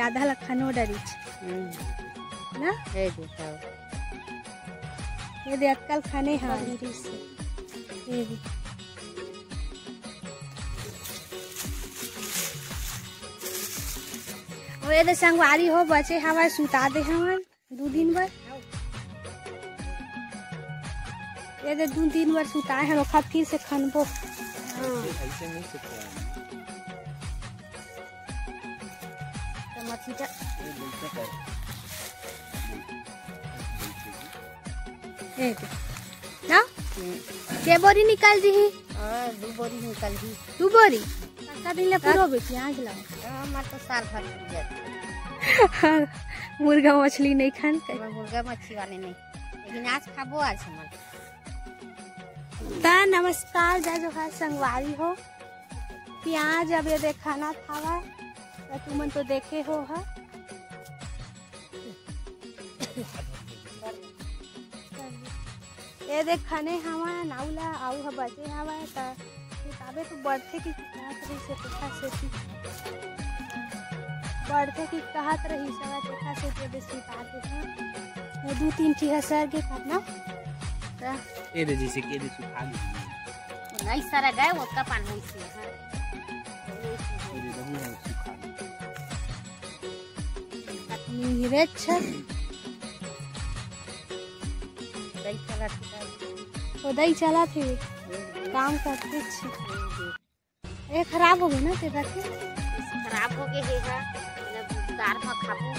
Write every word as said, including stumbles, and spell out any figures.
आधा ला खनो डरिच। हम्म। ना? ए दे, हाँ। ये दे अक्कल खने हाँ। ये दे। अउ ये दे संगवारी हो, बचे हवय, सुता दे हवन दू दिन बर। ये दे दू दिन बर सुताए हन, ओखर फिर से खनबो। हाँ। ऐसे नहीं सुताए। तो मछली का ये बोलते कर। ए दे। ना? हम्म। के बोरी निकल दिही? हाँ, दू बोरी निकल दिही। दू बोरी? कतका दिन ले पूरा बेटी आग लगा? हाँ, हमार तो साल भर हो जाता। मुर्गा मछली नहीं खान के? हमार मुर्गा मछली वाले नहीं, लेकिन आज खाबो आज हमार। त नमस्कार, जय जोहार संगवारी हो। प्याज अब ये दे खनत हवय, त तुमन तो देखे हो हा। ये दे खने हवय, नाऊ ला, आऊ ह बचे हवय, त सुताबे तो बढ़थे कि कहत रहिस हे, तेखर सेती। बढ़थे कि कहत रहिस हवय, तेखर सेती ये दे सुता देथे। ये दू तीन ठी ह सर गे करना। त ये दे जैसे के दे सुखा गे। नहीं सर गए, ओतका पान होइस हे, हाँ। ये दे दहू है सुखा गे। मिहिरेच। दही चलत हे। ओ दही चलत हे। काम करते छी। ये खराब हो गए ना, तेरा के? खराब हो गए हे, मतलब दार में खाबो।